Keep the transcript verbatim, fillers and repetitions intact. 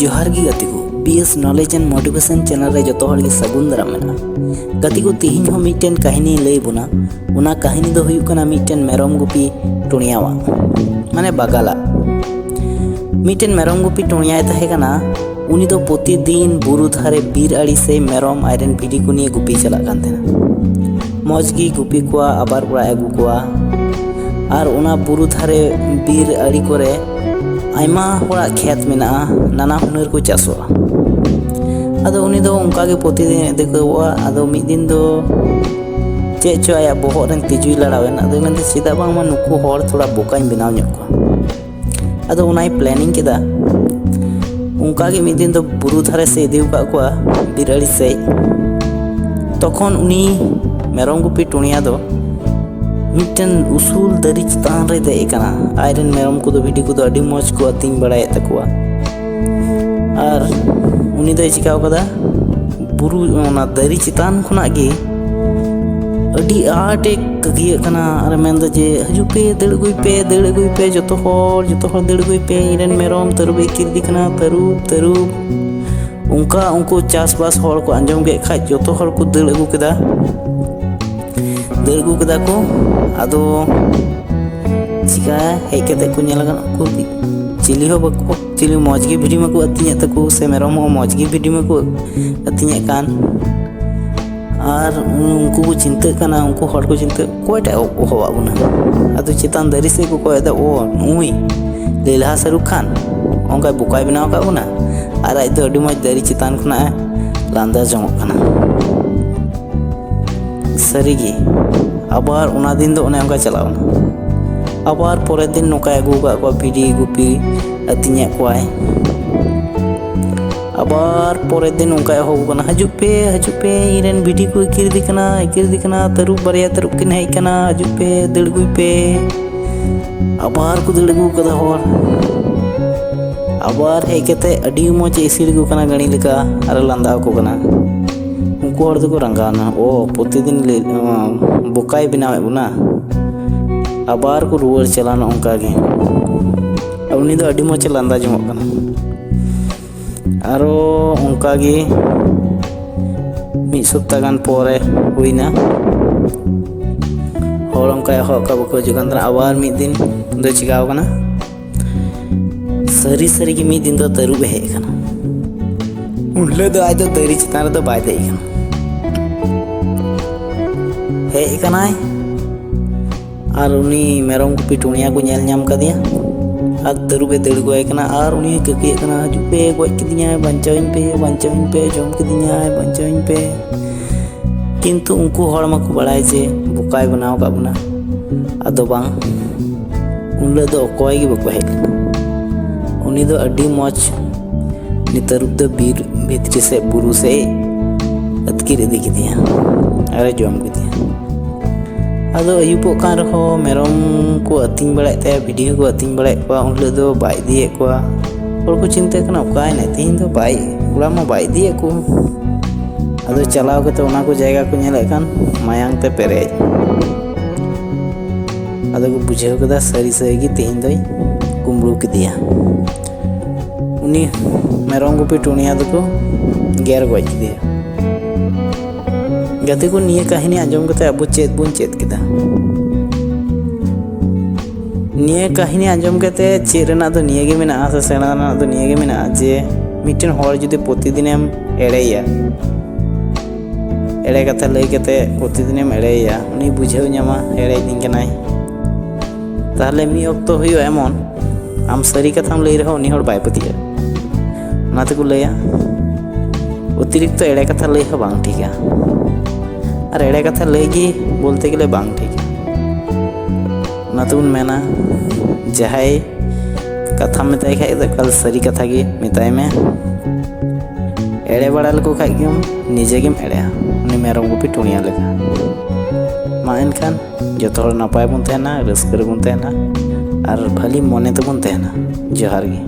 ᱡᱚᱦᱟᱨ ᱜᱮ ᱜᱟᱛᱮ ᱠᱚ, B S Knowledge and Motivation channel ᱨᱮ ᱡᱚᱛᱚ ᱦᱚᱲ ᱜᱮ ᱥᱟᱹᱜᱩᱱ ᱫᱟᱨᱟᱢ ᱢᱮᱱᱟᱜᱼᱟ᱾ ᱜᱟᱛᱮ ᱠᱚ, ᱛᱮᱦᱮᱧ ᱦᱚᱸ ᱢᱤᱫᱴᱮᱱ ᱠᱟᱹᱦᱱᱤᱧ ᱞᱟᱹᱭ ᱵᱚᱱᱟ᱾ ᱚᱱᱟ ᱠᱟᱹᱦᱱᱤ ᱫᱚ ᱦᱩᱭᱩᱜ ᱠᱟᱱᱟ ᱢᱤᱫᱴᱮᱱ ᱢᱮᱨᱚᱢ ᱜᱩᱯᱤ ᱴᱩᱬᱭᱟᱣᱟᱜ, ᱢᱟᱱᱮ ᱵᱟᱜᱟᱞᱟᱜ᱾ ᱢᱤᱫᱴᱮᱱ ᱢᱮᱨᱚᱢ ᱜᱩᱯᱤ ᱴᱩᱬᱭᱟᱭ ᱛᱟᱦᱮᱸ ᱠᱟᱱᱟ᱾ ᱩᱱᱤ ᱫᱚ ᱯᱨᱚᱛᱤᱫᱤᱱ ᱵᱩᱨᱩ ᱫᱷᱟᱨᱮ ᱵᱤᱨ ᱟᱲᱮ ᱥᱮ ᱢᱮᱨᱚᱢ ᱟᱡᱨᱮᱱ ᱵᱷᱤᱰᱤ ᱠᱚ ᱱᱤᱭᱮ ᱜᱩᱯᱤ ᱪᱟᱞᱟᱜ ᱠᱟᱱ ᱛᱟᱦᱮᱱᱟ᱾ ᱢᱚᱡᱽ ᱜᱮ ᱜᱩᱯᱤ ᱠᱚᱣᱟ, ᱟᱵᱟᱨ ᱚᱲᱟᱜ ᱮ ᱟᱹᱜᱩ ᱠᱚᱣᱟ᱾ ᱟᱨ ᱚᱱᱟ ᱵᱩᱨᱩ ᱫᱷᱟᱨᱮ ᱵᱤᱨ ᱟᱲᱮ ᱠᱚᱨᱮ ᱟᱭᱢᱟ ᱦᱚᱲᱟᱜ ᱠᱷᱮᱛ ᱢᱮᱱᱟᱜᱼᱟ, ᱱᱟᱱᱟ ᱦᱩᱱᱟᱹᱨ ᱠᱚ ᱪᱟᱥᱚᱜᱼᱟ᱾ ᱟᱫᱚ ᱩᱱᱤ ᱫᱚ ᱚᱱᱠᱟ ᱜᱮ ᱯᱨᱚᱛᱤᱫᱤᱱ ᱮ ᱫᱮᱠᱷᱟᱹᱣᱟ᱾ ᱟᱫᱚ ᱢᱤᱫ ᱫᱤᱱ ᱫᱚ ᱪᱮᱫ ᱪᱚ ᱟᱭᱟᱜ ᱵᱚᱦᱚᱜ ᱨᱮᱱ ᱛᱤᱡᱩᱭ ᱞᱟᱲᱟᱣ ᱮᱱ᱾ ᱟᱫᱚᱭ ᱢᱮᱱᱫᱟ, "ᱪᱮᱫᱟᱜ ᱵᱟᱝᱢᱟ ᱱᱩᱠᱩ ᱦᱚᱲ ᱛᱷᱚᱲᱟ ᱵᱚᱠᱟᱧ ᱵᱮᱱᱟᱣ ᱧᱚᱜ ᱠᱚᱣᱟ?" ᱟᱫᱚ ᱚᱱᱟᱭ planning ᱠᱮᱫᱟ᱾ ᱚᱱᱠᱟ ᱜᱮ ᱢᱤᱫ ᱫᱤᱱ ᱫᱚ ᱵᱩᱨᱩ ᱫᱷᱟᱨᱮ ᱥᱮᱫ ᱤᱫᱤ ᱟᱠᱟᱫ ᱠᱚᱣᱟ, ᱵᱤᱨ ᱟᱲᱮ ᱥᱮᱫ᱾ ᱛᱚᱠᱷᱚᱱ ᱩᱱᱤ ᱢᱮᱨᱚᱢ ᱜᱩᱯᱤ ᱴᱩᱬᱭᱟ ᱫᱚ ᱢᱤᱫᱴᱮᱱ ᱩᱥᱩᱞ ᱫᱟᱨᱮ ᱪᱮᱛᱟᱱ ᱨᱮ ᱫᱮᱡ ᱟᱠᱟᱱᱟ᱾ ᱟᱡᱨᱮᱱ ᱢᱮᱨᱚᱢ ᱠᱚᱫᱚ, ᱵᱷᱤᱰᱤ ᱠᱚᱫᱚ ᱟᱹᱰᱤ ᱢᱚᱡᱽ ᱠᱚ ᱟᱹᱛᱤᱧ ᱵᱟᱲᱟᱭᱮᱫ ᱛᱟᱠᱚᱣᱟ᱾ ᱟᱨ ᱩᱱᱤ ᱫᱚᱭ ᱪᱤᱠᱟᱹᱣ ᱠᱟᱫᱟ, ᱵᱩᱨᱩ, ᱚᱱᱟ ᱫᱟᱨᱮ ᱪᱮᱛᱟᱱ ᱠᱷᱚᱱᱟᱜ ᱜᱮ ᱟᱹᱰᱤ ᱟᱸᱴ ᱮ ᱠᱟᱹᱠᱤᱭᱟᱹᱜ ᱠᱟᱱᱟ ᱟᱨ ᱮ ᱢᱮᱱᱫᱟ ᱡᱮ, "ᱦᱤᱡᱩᱜ ᱯᱮ, ᱫᱟᱹᱲ ᱟᱹᱜᱩᱭ ᱯᱮ, ᱫᱟᱹᱲ ᱟᱹᱜᱩᱭ ᱯᱮ, ᱡᱚᱛᱚ ᱦᱚᱲ, ᱡᱚᱛᱚ ᱦᱚᱲ ᱫᱟᱹᱲ ᱟᱹᱜᱩᱭ ᱯᱮ, ᱤᱧᱨᱮᱱ ᱢᱮᱨᱚᱢ ᱛᱟᱹᱨᱩᱵ ᱮ ᱤᱠᱤᱨ ᱤᱫᱤ ᱠᱟᱱᱟ, ᱛᱟᱹᱨᱩᱵ, ᱛᱟᱹᱨᱩᱵ!" ᱚᱱᱠᱟ ᱩᱱᱠᱩ ᱪᱟᱥᱵᱟᱥ ᱦᱚᱲ ᱠᱚ ᱟᱸᱡᱚᱢ ᱠᱮᱫ ᱠᱷᱟᱡ, ᱡᱚᱛᱚ ᱦᱚᱲ ᱠᱚ ᱫᱟᱹᱲ ᱟᱹᱜᱩ ᱠᱮᱫᱟ᱾ ᱫᱟᱹᱲ ᱟᱹᱜᱩ ᱠᱮᱫᱟ ᱠᱚ᱾ ᱟᱫᱚ ᱪᱤᱠᱟ ᱦᱮᱡ ᱠᱟᱛᱮ ᱠᱚ ᱧᱮᱞ ᱠᱟᱱᱟ, ᱩᱱᱠᱩ ᱪᱤᱞᱤ ᱦᱚᱸ ᱵᱟᱠᱚ, ᱪᱤᱞᱤ ᱢᱚᱡᱽ ᱜᱮ ᱵᱷᱤᱰᱤ ᱢᱟᱠᱚ ᱟᱹᱛᱤᱧᱮᱫ ᱛᱟᱠᱚ, ᱥᱮ ᱢᱮᱨᱚᱢ ᱦᱚᱸ ᱢᱚᱡᱽ ᱜᱮ ᱵᱷᱤᱰᱤ ᱢᱟᱠᱚ ᱟᱹᱛᱤᱧᱮᱫ ᱠᱟᱱ᱾ ᱟᱨ ᱩᱱᱠᱩ ᱠᱚ ᱪᱤᱱᱛᱟᱹᱜ ᱠᱟᱱᱟ, ᱩᱱᱠᱩ ᱦᱚᱲ ᱠᱚ ᱪᱤᱱᱛᱟᱹᱜ, "ᱚᱠᱚᱭᱴᱟᱜ ᱦᱚᱦᱚᱣᱟᱜ ᱵᱚᱱᱟ?" ᱟᱫᱚ ᱪᱮᱛᱟᱱ ᱫᱟᱨᱮ ᱥᱮᱫ ᱠᱚ ᱠᱚᱭᱚᱜ ᱮᱫᱟ, "ᱚ, ᱱᱩᱭ ᱞᱮᱞᱦᱟ ᱥᱟᱹᱨᱩ ᱠᱷᱟᱱ ᱚᱱᱠᱟᱭ ᱵᱚᱠᱟᱭ ᱵᱮᱱᱟᱣ ᱟᱠᱟᱫ ᱵᱚᱱᱟ, ᱟᱨ ᱟᱡ ᱫᱚ ᱟᱹᱰᱤ ᱢᱚᱡᱽ ᱫᱟᱨᱮ ᱪᱮᱛᱟᱱ ᱠᱷᱚᱱᱟᱜ ᱮ ᱞᱟᱸᱫᱟ ᱡᱚᱝᱚᱜ ᱠᱟᱱᱟ᱾" ᱥᱟᱹᱨᱤᱜᱮ, ᱟᱵᱟᱨ ᱚᱱᱟ ᱫᱤᱱ ᱫᱚ ᱚᱱᱮ ᱚᱱᱠᱟ ᱪᱟᱞᱟᱣ ᱮᱱᱟ᱾ ᱟᱵᱟᱨ ᱯᱚᱨᱮᱨ ᱫᱤᱱ ᱱᱚᱝᱠᱟᱭ ᱟᱹᱜᱩ ᱟᱠᱟᱫ ᱠᱚᱣᱟ, ᱵᱷᱤᱰᱤ ᱜᱩᱯᱤ ᱟᱹᱛᱤᱧᱮᱫ ᱠᱚᱣᱟᱭ᱾ ᱟᱵᱟᱨ ᱯᱚᱨᱮᱨ ᱫᱤᱱ ᱚᱱᱠᱟᱭ ᱮᱦᱚᱵ ᱠᱟᱱᱟ, "ᱦᱤᱡᱩᱜ ᱯᱮ, ᱦᱤᱡᱩᱜ ᱯᱮ, ᱤᱧᱨᱮᱱ ᱵᱷᱤᱰᱤ ᱠᱚ ᱤᱠᱤᱨ ᱤᱫᱤ ᱠᱟᱱᱟ, ᱤᱠᱤᱨ ᱤᱫᱤ ᱠᱟᱱᱟ, ᱛᱟᱹᱨᱩᱵ ᱵᱟᱨᱭᱟ ᱛᱟᱹᱨᱩᱵ ᱠᱤᱱ ᱦᱮᱡ ᱠᱟᱱᱟ, ᱦᱤᱡᱩᱜ ᱯᱮ, ᱫᱟᱹᱲ ᱟᱹᱜᱩᱭ ᱯᱮ᱾" ᱟᱵᱟᱨ ᱠᱚ ᱫᱟᱹᱲ ᱟᱹᱜᱩ ᱠᱟᱫᱟ ᱦᱚᱲ᱾ ᱟᱵᱟᱨ ᱦᱮᱡ ᱠᱟᱛᱮ ᱟᱹᱰᱤ ᱢᱚᱡᱽ ᱮ ᱤᱥᱤᱲ ᱟᱠᱚ ᱠᱟᱱᱟ ᱜᱟᱹᱲᱤ ᱞᱮᱠᱟ, ᱟᱨ ᱮ ᱞᱟᱸᱫᱟ ᱟᱠᱚ ᱠᱟᱱᱟ᱾ ᱩᱱᱠᱩ ᱦᱚᱲ ᱫᱚᱠᱚ ᱨᱟᱸᱜᱟᱣᱱᱟ, "ᱚ, ᱯᱨᱚᱛᱤᱫᱤᱱ ᱞᱮ, ᱚ, ᱵᱚᱠᱟᱭ ᱵᱮᱱᱟᱣᱮᱫ ᱵᱚᱱᱟ?" ᱟᱵᱟᱨ ᱠᱚ ᱨᱩᱣᱟᱹᱲ ᱪᱟᱞᱟᱣᱱᱟ ᱚᱱᱠᱟ ᱜᱮ᱾ ᱟᱨ ᱩᱱᱤ ᱫᱚ ᱟᱹᱰᱤ ᱢᱚᱡᱽ ᱮ ᱞᱟᱸᱫᱟ ᱡᱚᱝᱚᱜ ᱠᱟᱱᱟ᱾ ᱟᱨᱚ ᱚᱱᱠᱟ ᱜᱮ ᱢᱤᱫ ᱥᱚᱯᱛᱟ ᱜᱟᱱ ᱯᱚᱨᱮ ᱦᱩᱭᱱᱟ᱾ ᱦᱚᱲ ᱚᱱᱠᱟ ᱮᱦᱚᱵ ᱠᱟᱜ ᱵᱟᱠᱚ ᱦᱤᱡᱩᱜ ᱠᱟᱱ ᱛᱟᱦᱮᱱᱟ᱾ ᱟᱵᱟᱨ ᱢᱤᱫ ᱫᱤᱱ ᱫᱚ ᱪᱤᱠᱟᱣ ᱠᱟᱱᱟ, ᱥᱟᱹᱨᱤ ᱥᱟᱹᱨᱤ ᱜᱮ ᱢᱤᱫ ᱫᱤᱱ ᱫᱚ ᱛᱟᱹᱨᱩᱵ ᱮ ᱦᱮᱡ ᱟᱠᱟᱱᱟ᱾ ᱩᱱ ᱦᱤᱞᱳᱜ ᱫᱚ ᱟᱡ ᱫᱚ ᱫᱟᱨᱮ ᱪᱮᱛᱟᱱ ᱨᱮᱫᱚ ᱵᱟᱭ ᱫᱮᱡ ᱟᱠᱟᱱᱟ᱾ ᱦᱮᱡ ᱟᱠᱟᱱᱟᱭ ᱟᱨ ᱩᱱᱤ ᱢᱮᱨᱚᱢ ᱜᱩᱯᱤ ᱴᱩᱱᱤᱭᱟ ᱠᱚ ᱧᱮᱞ ᱧᱟᱢ ᱠᱟᱫᱮᱭᱟ ᱟᱨ ᱛᱟᱹᱨᱩᱵ ᱮ ᱫᱟᱹᱲ ᱟᱹᱜᱩᱣᱟᱭ ᱠᱟᱱᱟ ᱟᱨ ᱩᱱᱤ ᱠᱟᱹᱠᱤᱭᱮᱫ ᱠᱟᱱᱟ, "ᱦᱤᱡᱩᱜ ᱯᱮ, ᱜᱚᱡ ᱠᱤᱫᱤᱧᱟᱭ, ᱵᱟᱧᱪᱟᱣᱤᱧ ᱯᱮ, ᱵᱟᱧᱪᱟᱣᱤᱧ ᱯᱮ, ᱡᱚᱢ ᱠᱤᱫᱤᱧᱟᱭ, ᱵᱟᱧᱪᱟᱣᱤᱧ ᱯᱮ᱾" ᱠᱤᱱᱛᱩ ᱩᱱᱠᱩ ᱦᱚᱲ ᱢᱟᱠᱚ ᱵᱟᱲᱟᱭ ᱡᱮ ᱵᱚᱠᱟᱭ ᱵᱮᱱᱟᱣ ᱟᱠᱟᱫ ᱵᱚᱱᱟ᱾ ᱟᱫᱚ ᱵᱟᱝ, ᱩᱱ ᱦᱤᱞᱳᱜ ᱫᱚ ᱚᱠᱚᱭ ᱜᱮ ᱵᱟᱠᱚ ᱦᱮᱡ ᱞᱮᱱᱟ᱾ ᱩᱱᱤ ᱫᱚ ᱟᱹᱰᱤ ᱢᱚᱡᱽ, ᱩᱱᱤ ᱛᱟᱹᱨᱩᱵ ᱫᱚ ᱵᱤᱨ ᱵᱷᱤᱛᱨᱤ ᱥᱮᱫ, ᱵᱩᱨᱩ ᱥᱮᱫ ᱟᱹᱛᱠᱤᱨ ᱤᱫᱤ ᱠᱮᱫᱮᱭᱟ ᱟᱨᱮ ᱡᱚᱢ ᱠᱮᱫᱮᱭᱟ᱾ ᱟᱫᱚ ᱟᱹᱭᱩᱵᱚᱜ ᱠᱟᱱ ᱨᱮᱦᱚᱸ ᱢᱮᱨᱚᱢ ᱠᱚ ᱟᱹᱛᱤᱧ ᱵᱟᱲᱟᱭᱮᱫ ᱛᱟᱭᱟ, ᱵᱷᱤᱰᱤ ᱦᱚᱸᱠᱚ ᱟᱹᱛᱤᱧ ᱵᱟᱲᱟᱭᱮᱫ ᱠᱚᱣᱟ᱾ ᱩᱱ ᱦᱤᱞᱳᱜ ᱫᱚ ᱵᱟᱭ ᱤᱫᱤᱭᱮᱫ ᱠᱚᱣᱟ᱾ ᱦᱚᱲ ᱠᱚ ᱪᱤᱱᱛᱟᱹᱜ ᱠᱟᱱᱟ, "ᱚᱠᱟᱭᱮᱱᱟᱭ? ᱛᱮᱦᱮᱧ ᱫᱚ ᱵᱟᱭ, ᱚᱲᱟᱜ ᱢᱟ ᱵᱟᱭ ᱤᱫᱤᱭᱮᱫ ᱠᱚ᱾" ᱟᱫᱚ ᱪᱟᱞᱟᱣ ᱠᱟᱛᱮ ᱚᱱᱟ ᱠᱚ ᱡᱟᱭᱜᱟ ᱠᱚ ᱧᱮᱞᱮᱫ ᱠᱷᱟᱱ ᱢᱟᱭᱟᱝ ᱛᱮ ᱯᱮᱨᱮᱡ᱾ ᱟᱫᱚ ᱠᱚ ᱵᱩᱡᱷᱟᱹᱣ ᱠᱮᱫᱟ, ᱥᱟᱹᱨᱤ ᱥᱟᱹᱨᱤ ᱜᱮ ᱛᱮᱦᱮᱧ ᱫᱚᱭ ᱠᱩᱢᱵᱽᱲᱩ ᱠᱮᱫᱮᱭᱟ᱾ ᱩᱱᱤ ᱢᱮᱨᱚᱢ ᱜᱩᱯᱤ ᱴᱩᱱᱤᱭᱟ ᱫᱚᱠᱚ ᱜᱮᱨ ᱜᱚᱡ ᱠᱮᱫᱮᱭᱟ᱾ ᱜᱟᱛᱮ ᱠᱚ, ᱱᱤᱭᱟᱹ ᱠᱟᱹᱦᱱᱤ ᱟᱸᱡᱚᱢ ᱠᱟᱛᱮ ᱟᱵᱚ ᱪᱮᱫ ᱵᱚᱱ ᱪᱮᱫ ᱠᱮᱫᱟ? ᱱᱤᱭᱟᱹ ᱠᱟᱹᱦᱱᱤ ᱟᱸᱡᱚᱢ ᱠᱟᱛᱮ ᱪᱮᱫ ᱨᱮᱱᱟᱜ ᱫᱚ ᱱᱤᱭᱟᱹ ᱜᱮ ᱢᱮᱱᱟᱜᱼᱟ, ᱥᱮ ᱥᱮᱬᱟ ᱨᱮᱱᱟᱜ ᱫᱚ ᱱᱤᱭᱟᱹ ᱜᱮ ᱢᱮᱱᱟᱜᱼᱟ ᱡᱮ ᱢᱤᱫᱴᱮᱱ ᱦᱚᱲ ᱡᱩᱫᱤ ᱯᱨᱚᱛᱤᱫᱤᱱᱮᱢ ᱮᱲᱮᱭᱟ, ᱮᱲᱮ ᱠᱟᱛᱷᱟ ᱞᱟᱹᱭ ᱠᱟᱛᱮ ᱯᱨᱚᱛᱤᱫᱤᱱᱮᱢ ᱮᱲᱮᱭᱟ, ᱩᱱᱤ ᱵᱩᱡᱷᱟᱹᱣ ᱧᱟᱢᱟ ᱮᱲᱮᱭᱤᱫᱤᱧ ᱠᱟᱱᱟᱭ᱾ ᱛᱟᱦᱞᱮ ᱢᱤᱫ ᱚᱠᱛᱚ ᱦᱩᱭᱩᱜᱼᱟ ᱮᱢᱚᱱ, ᱟᱢ ᱥᱟᱹᱨᱤ ᱠᱟᱛᱷᱟᱢ ᱞᱟᱹᱭ ᱨᱮᱦᱚᱸ ᱩᱱᱤ ᱦᱚᱲ ᱵᱟᱭ ᱯᱟᱹᱛᱭᱟᱹᱜᱼᱟ᱾ ᱚᱱᱟ ᱛᱮᱠᱚ ᱞᱟᱹᱭᱟ, ᱚᱛᱤᱨᱤᱠᱛᱚ ᱮᱲᱮ ᱠᱟᱛᱷᱟ ᱞᱟᱹᱭ ᱦᱚᱸ ᱵᱟᱝ ᱴᱷᱤᱠᱟ᱾ ᱟᱨ ᱮᱲᱮ ᱠᱟᱛᱷᱟ ᱞᱟᱹᱭ ᱜᱮ ᱵᱚᱞᱛᱮ ᱜᱮᱞᱮ ᱵᱟᱝ ᱴᱷᱤᱠᱟ᱾ ᱚᱱᱟ ᱛᱮᱵᱚᱱ ᱢᱮᱱᱟ, ᱡᱟᱦᱟᱸᱭ ᱠᱟᱛᱷᱟᱢ ᱢᱮᱛᱟᱭ ᱠᱷᱟᱡ ᱫᱚ ᱮᱠᱟᱞ ᱥᱟᱹᱨᱤ ᱠᱟᱛᱷᱟ ᱜᱮ ᱢᱮᱛᱟᱭ ᱢᱮ᱾ ᱮᱲᱮ ᱵᱟᱲᱟ ᱞᱮᱠᱚ ᱠᱷᱟᱡ ᱜᱮᱢ, ᱱᱤᱡᱮ ᱜᱮᱢ ᱮᱲᱮᱜᱼᱟ, ᱩᱱᱤ ᱢᱮᱨᱚᱢ ᱜᱩᱯᱤ ᱴᱩᱱᱤᱭᱟ ᱞᱮᱠᱟ᱾ ᱢᱟ ᱮᱱᱠᱷᱟᱱ ᱡᱚᱛᱚ ᱦᱚᱲ ᱱᱟᱯᱟᱭ ᱵᱚᱱ ᱛᱟᱦᱮᱱᱟ, ᱨᱟᱹᱥᱠᱟᱹ ᱨᱮᱵᱚᱱ ᱛᱟᱦᱮᱱᱟ, ᱟᱨ ᱵᱷᱟᱹᱞᱤ ᱢᱚᱱᱮ ᱛᱮᱵᱚᱱ ᱛᱟᱦᱮᱱᱟ᱾ ᱡᱚᱦᱟᱨ ᱜᱮ᱾